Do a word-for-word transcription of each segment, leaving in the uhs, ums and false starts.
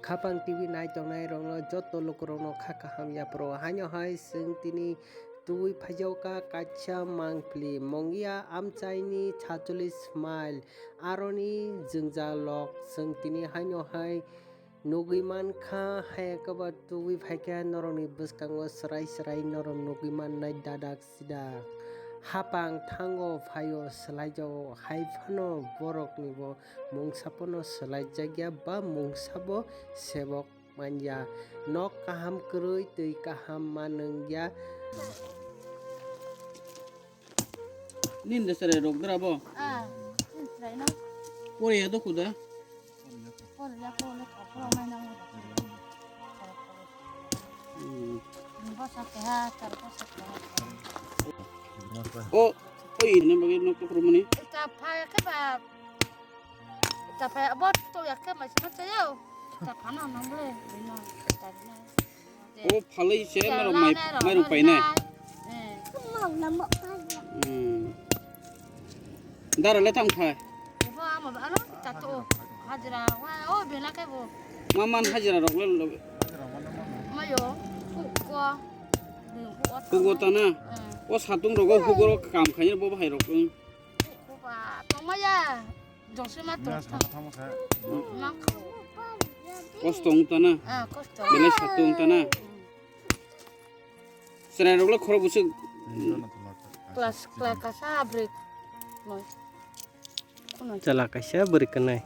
Khapang T V nai tongnai rokno joto lukurokno kha kaham yapharo. Haino hai chwng tini twi phaijaoka kaisa mangpili Mongia amchaini sachulis mile. Aroni jwngjal lok chwng tini haino hai nugwi mankha, hai khe ba twi phaikhe norokni bwskango swrai swrai norok nugwi mannai dadak sida. Hapang thango phaio swlaijago, hai phano borokni bo mungsa pono swlaijakya ba mungsa bo sebok manya. Nok kaham kwrwi twi kaham manwngya. Nini de sere rok dra bo? Ah, nini sere no. Pore ya do kuda? Pore ya ko le ko pore mai na mo. Hmm. Ni bo sa ke ha, tar ko sa ke ha. O, o ini bagi nok ko rumani. Ta pha ya ke ba. Ta pha ya bo to ya ke mai sa cha yo. Ta pha na nang le, ni no, ta na. O phalwi se norok mai, mairung painai. Hmm. Dara le tang phai. Ma man hajira rok le lo. Hugo tana. O satung rogo hugo rok kam khaini bo bahai rok. Tongmaya. Jongsima tong. Nya sama tamo sa. Nang kho. Kosto wng tana. Ah, kosto. Belai sakto wng tana. Chwrai rok le khorok bwswk. Class, class kasa break. Noi. Chwla kaisa bwrwi kwnai.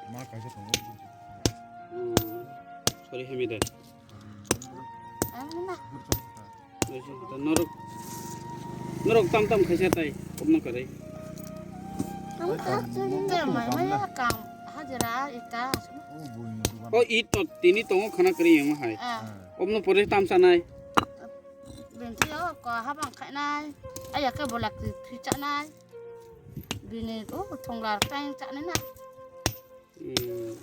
Ma kaisa tongo. Hmm. Sorry, hemi de. Ang na. Norok, norok tam tam khaisa tai, kopno kwrwi. Ang ta chini. Te mai mai kang hajira ita. O, it to tini tongo khana kwrwi yang hai. Ah. Kopno pore tam sanai. Bentri o ko habang khainai. Aya ke bolak phi chanai. Bini o thonglar tang chanai na. Hmm.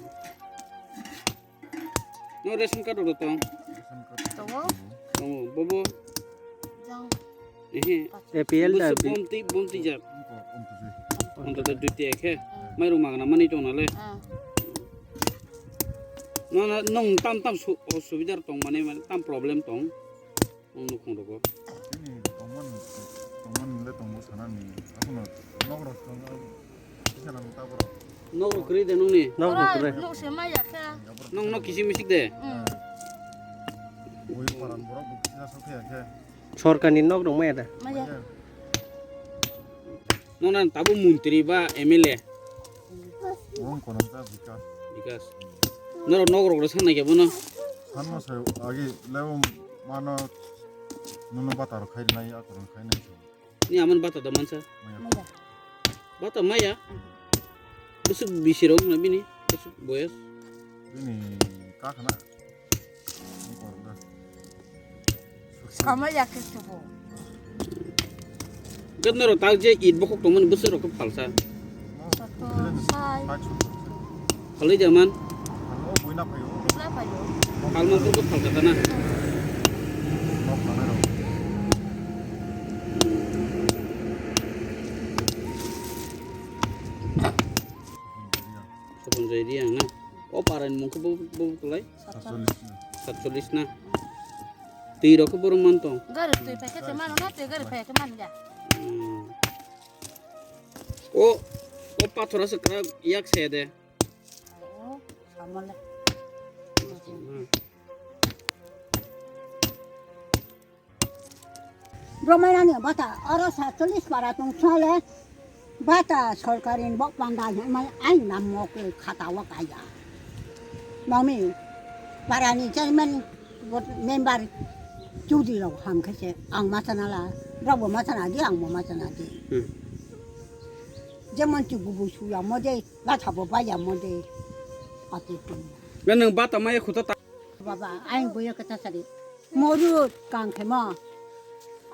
No ration card rok tong? Tongo. Tongo. Bobo? Jang. Ehe. A P L da. Bumti, bumti jak. Onto da duty ekhe. Hmm. Mairung magna mani tong nale. Hmm. No, no, nong tam tam su-, osubidar tong mane, mane tam problem tong. Ang nukhung rogo. Chini tongmani, tongmani le tongo sanani. Akono nok rok tongo. Kisa nang taboro. Nok rok kwrwi de nungni? Nok rok kwrwi. Nok se maya khe. Nong nok kisi misik de? Hmm. Oi paran borok bo kisa sok ya khe. Sorkarni nok rok maya da? Maya. Nong nan tabo montri ba M L A? Wng kono ta Bikas. Bikas. Norok nok rok rw sanai khe bono? Sanma sai agi lewo mano nono bata rok khai nai, ako rok khai nai. Ni aman bata da mansa? Maya. Maya. Bata maya? Bwswk bisi rok wngna bini? Bwswk boyas? Bini kakhna. Sama ya ke tubo. Gat norok tak je it bokhok tongmani bwswk rok khe phalsa. Soto sai. Phalwi jaman. Phalman purbo phalka tana. Soponjoi Riang na. O parani mung khe bo, bo kwlai? Satchollish na. Satchollish na. Twi rok khe borok man tong? Gari twi phai khe se mano na, twi gari phai khe man ya. Hmm. O, o pathor aswk kwrak yak se de. O, samale. Hmm. Bromai nani bata oro satchollish para tong sale bata sorkari ni bok panda mai ai nam mok khata o kaya. Mami para ni chairman member chudi rok ham khe se ang ma chana la, rok bo ma chana di, ang bo ma chana di. Hmm. Jemon chu gubu suya mo de, bata bo baya mo de. Ati tu. Na nang bata maya khuta ta. Baba, aing buya kata sari. Morut kang khemo.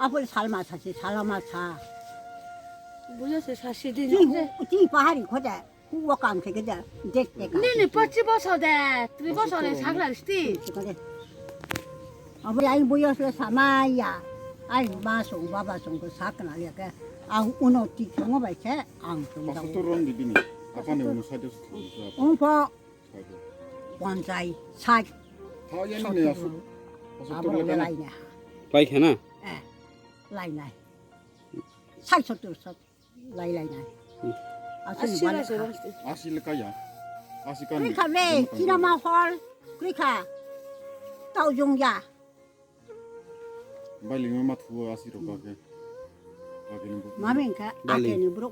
Apul salma sasi, salama sa. Buya se sasi din. Ti hu, ti pahari khoda. Huwa kang khe keda. Dek te kang. Nini pachi boso de, tri boso de sagla sti. Abo aing buya se samaya. Aing ma song baba song ko sakna ya ke. Ang uno ti khemo bai se ang song. Pastor ron di bini. Apa ne uno side. Ungpo. Ponchai, sat, Thaw yan ni sottur. Asuk, asuk Abo tuk lagi na. Lai na. Lai khe na? Eh, lai nai. Sat sottur sot lai lai nai. Hmm. Asuk Asi wala lai kha. Asi le kaya. Asi kan. Kri kha be, Jumma kang cinema kang. Hall, kri kha. Tau jung ya. Bai lima ma thuo asi rok ba khe. Ba khe ni bu. Mami kha, Bali. Ake ni bro.